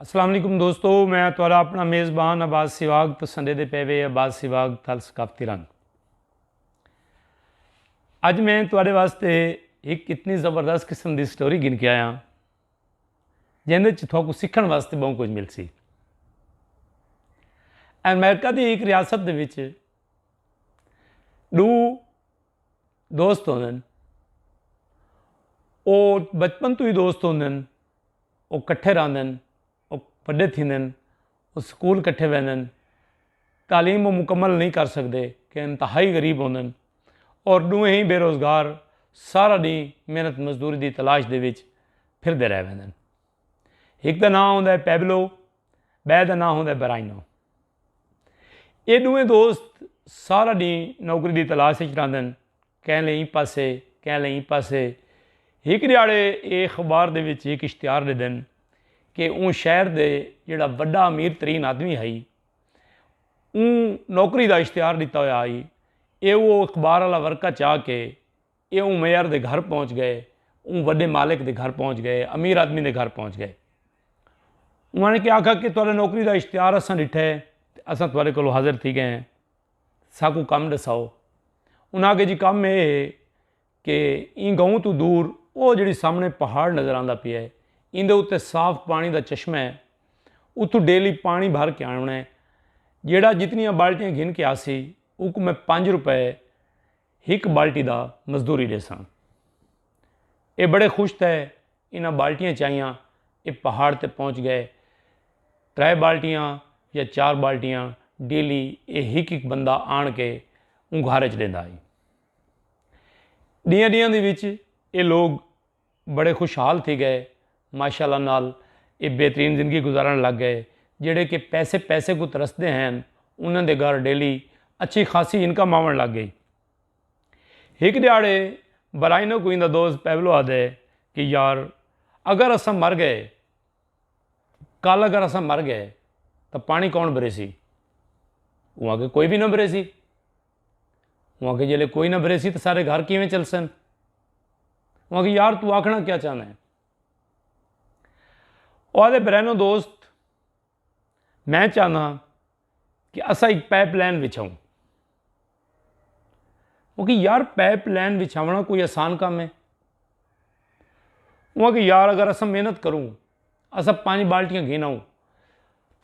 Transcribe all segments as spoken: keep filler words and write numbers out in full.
السلام علیکم دوستو، میں تہاڈا اپنا میزبان عباس سیواگ۔ تساں ڈیدے پے وے عباس سیواگ تھل ثقافتی رنگ۔ اج میں تہاڈے واسطے ایک اتنی زبردست قسم دی سٹوری گھن کے آیا، جیندے چ تھوکو سیکھن واسطے بہت کچھ مل سی۔ امریکہ دی ایک ریاست دے وچ ڈو دوست ہوندن۔ او بچپن تو ہی دوست ہوندن۔ او کٹھے رہندن، او وڈے تھیندن، او سکول کٹھے ویندن۔ تعلیم او مکمل نہیں کر سکدے کہ انتہائی غریب ہوندن، اور ڈوہیں ہی بے روزگار سارا ڈینہہ محنت مزدوری دی تلاش دے وچ پھردے رہ ویندن۔ ہک دا ناں ہوندا ہے پیبلو، ٻئے دا ناں ہوندا ہے برائنو۔ اے ݙوہیں دوست سارا ݙینہہ نوکری دی تلاش اچ رہندن، کہیں لے ایں پاسے، کہیں لے ایں پاسے۔ ہک ݙیہاڑے اے اخبار دے وچ ہک اشتہار ݙیندن کہ اوں شہر دے جیڑھا وݙا امیر ترین آدمی ہئی، اوں نوکری دا اشتہار ݙتا ہویا ہئی۔ اے او اخبار والا ورقہ چا کے اے اوں میئر دے گھر پہنچ گئے، اوں وݙے مالک دے گھر پہنچ گئے، امیر آدمی دے گھر پہنچ گئے۔ انہاں نے کیا آکھا کہ تہاݙے نوکری دا اشتہار اساں ݙٹھا ہے تے اساں تہاݙے کولوں حاضر تھی ڳئے ہیں، ساکوں کم ݙساؤ۔ انہاں آکھیا جی کم اے ہے کہ ایں گاؤں توں دور او جیڑھی سامݨے پہاڑ نظر آندا پیا ہے، ایندے اتے صاف پاݨی دا چشمہ ہے، اتھوں ڈیلی پاݨی بھر کے آوݨا ہے۔ جیڑھا جتنیاں بالٹیاں گھن کے آسی، اوکوں میں پنج روپے ہک بالٹی دا مزدوری ݙیساں۔ اے بڑے خوش تھئے، انہاں بالٹیاں چائیاں، اے پہاڑ تے پہنچ گئے۔ ترے بالٹیاں یا چار بالٹیاں ڈیلی اے ہک ہک بندہ آن کے اوں گھر اچ ݙیندا ہئی۔ ݙینہاں ݙینہاں دے وچ اے لوگ بڑے خوشحال تھی گئے، ماشاءاللہ نال اے بہترین زندگی گزارݨ لڳ گئے۔ جیڑھے کہ پیسے پیسے کوں ترسدے ہن، انہاں دے گھر ڈیلی اچھی خاصی انکم آوݨ لڳ گئی۔ ہک ݙیہاڑے برائنو کوں ایندا دوست پیبلو آہدے کہ یار، اگر اساں مر ڳئے، کل اگر اساں مر ڳئے تاں پاݨی کون بھریسی؟ اوں آکھیا کوئی وی نہ بھریسی۔ اوں آکھیا جیلے کوئی نہ بھریسی تاں سارے گھر کیویں چلسن؟ اوں آکھیا یار توں آکھݨا کیا چاہندے ہیں؟ او آہدے برائنو دوست، میں چاہنداں کہ اساں ہک پائپ لائن وچھاؤں۔ کیونکہ یار پائپ لائن وچھاوݨا کوئی آسان کم ہے؟ اوں آکھیا یار اگر اساں محنت کروں، اساں پنج بالٹیاں گھن آؤں،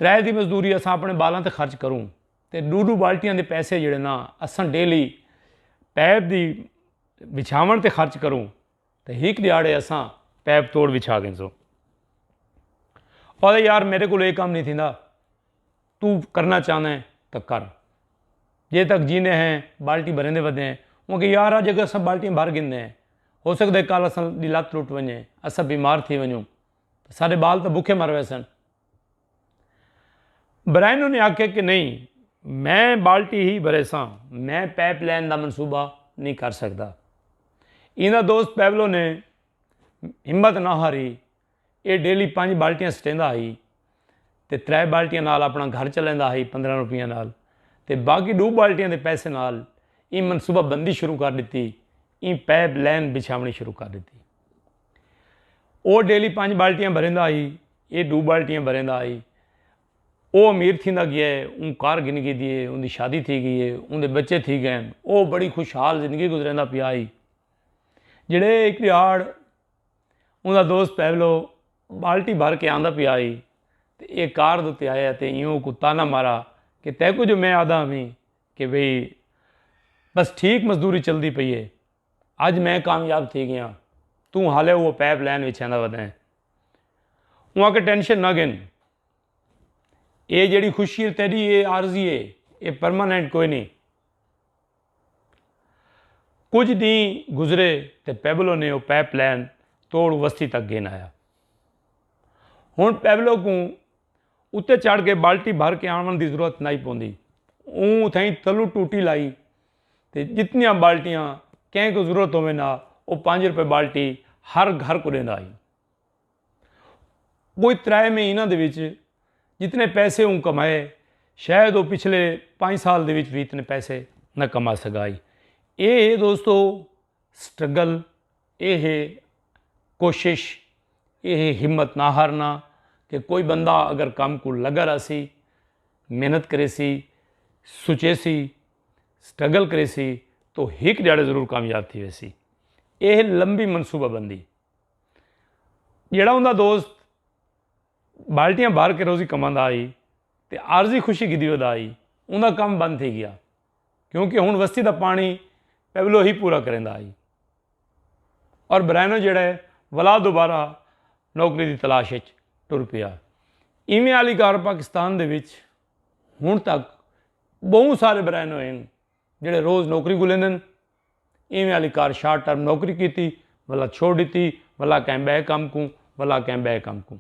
ترے دی مزدوری اساں اپݨے ٻالاں تے خرچ کروں، تے ݙو ݙو بالٹیاں دے پیسے جیڑھے نا اساں ڈیلی پائپ دی وچھاوݨ تے خرچ کروں، تے ہک ݙیہاڑے اساں پائپ توڑ وچھا گھنسوں۔ او آہدے یار میݙے کولوں اے کم نہیں تھیندا، توں کرݨا چاہندے ہیں تاں کر۔ جے تک جیندے ہیں بالٹی بھریندے ودے ہیں۔ اوں آکھیا یار اڄ اگر اساں بالٹیاں بھر گھندے ہیں، ہو سڳدے کل اساں دی لت ٹٹ ونڄے، اساں بیمار تھی ونڄوں، تاں ساݙے ٻال تاں بکھے مر ویسن۔ برائنو نے آکھیا کہ نہیں، میں بالٹی ہی بھریساں، میں پائپ لائن دا منصوبہ نہیں کر سڳدا۔ ایندا دوست پیبلو نے ہمت نہ ہاری، اے ڈیلی پنج بالٹیاں سٹیندا ہئی تے ترے بالٹیاں نال اپݨا گھر چلیندا ہئی پندرہ روپیاں نال، تے باقی ݙو بالٹیاں دے پیسے نال ایں منصوبہ بندی شروع کر ݙتی، ایں پائپ لائن بچھاوݨی شروع کر ݙتی۔ او ڈیلی پنج بالٹیاں بھریندا ہئی، اے ݙو بالٹیاں بھریندا ہئی۔ او امیر تھیندا ڳیا ہے، اوں کار گھن گھدی ہے، اوندی شادی تھی ڳئی ہے، اوندے ٻچے تھی ڳئے ہن۔ او بڑی خوشحال زندگی گزریندا پیا ہئی۔ جیڑھے ہک ݙیہاڑ اوندا دوست پیولو بالٹی بھر کے آندا پیا ہئی تے اے کار دے اتے آیا تے ایوں اوکوں طعنا مارا کہ تیکوں جو میں آہدا ہاویں کہ بھئی بس ٹھیک مزدوری چلدی پئی ہے، اڄ میں کامیاب تھی ڳیاں، توں حالے او پائپ لائن وچھیندا ودیں۔ اوں آکھیا ٹینشن نہ گھن، اے جیڑھی خوشی ہے تیݙی اے عارضی ہے، اے پرماننٹ کوئی نی۔ کجھ ݙینہہ گزرے تے پیبلو نے او پائپ لائن توڑ وستی تک گھن آیا۔ ہݨ پیبلو کوں اتے چڑھ کے بالٹی بھر کے آوݨ دی ضرورت نائی پوندی۔ اوں اتھائیں تلو ٹوٹی لائی تے جتنیاں بالٹیاں کہیں کوں ضرورت ہووے نا، او پنج روپے بالٹی ہر گھر کوں ݙیندا ہئی۔ کوئی ترائے مہیناں دے وچ جتنے پیسے اوں کمائے، شاید او پچھلے پنج سال دے وچ وی اتنے پیسے نہ کما سڳا ہئی۔ اے ہے دوستو سٹرگل، اے ہے کوشش، اے ہے ہمت نہ ہارنا، کہ کوئی بندہ اگر کم کوں لگا رہسی، محنت کریسی، سوچیسی، سٹرگل کریسی، تو ہک ݙیہاڑے ضرور کامیاب تھی ویسی۔ اے ہے لمبی منصوبہ بندی۔ جیڑھا اوندا دوست بالٹیاں بھر کے روزی کماندا ہئی تے عارضی خوشی گھدی ودا ہئی، اوندا کم بند تھی گیا، کیونکہ ہن وستی دا پانی پیبلو ہی پورا کریندا ہئی۔ اور برائنو جیڑھا ہے، ولا دوبارہ نوکری دی تلاش اچ ٹر پیا۔ ایویں آلی کار پاکستان دے وچ ہن تک ٻہوں سارے برائنو ہن جیڑھے روز نوکری گھلیندن۔ ایویں آلی کار شارٹ ٹرم نوکری کیتی، ولا چھوڑ ݙتی، ولا کہیں ٻئے کم کوں، ولا کہیں ٻئے کم کوں۔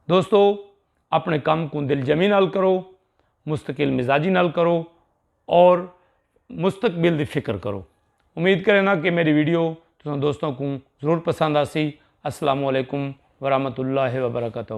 دوستو، اپݨے کم کوں دل جمی نال کرو، مستقل مزاجی نال کرو، اور مستقبل دی فکر کرو۔ امید کرینداں کہ میݙی ویڈیو تساں دوستاں کوں ضرور پسند آسی۔ السلام علیکم ورحمۃ اللہ وبرکاتہ۔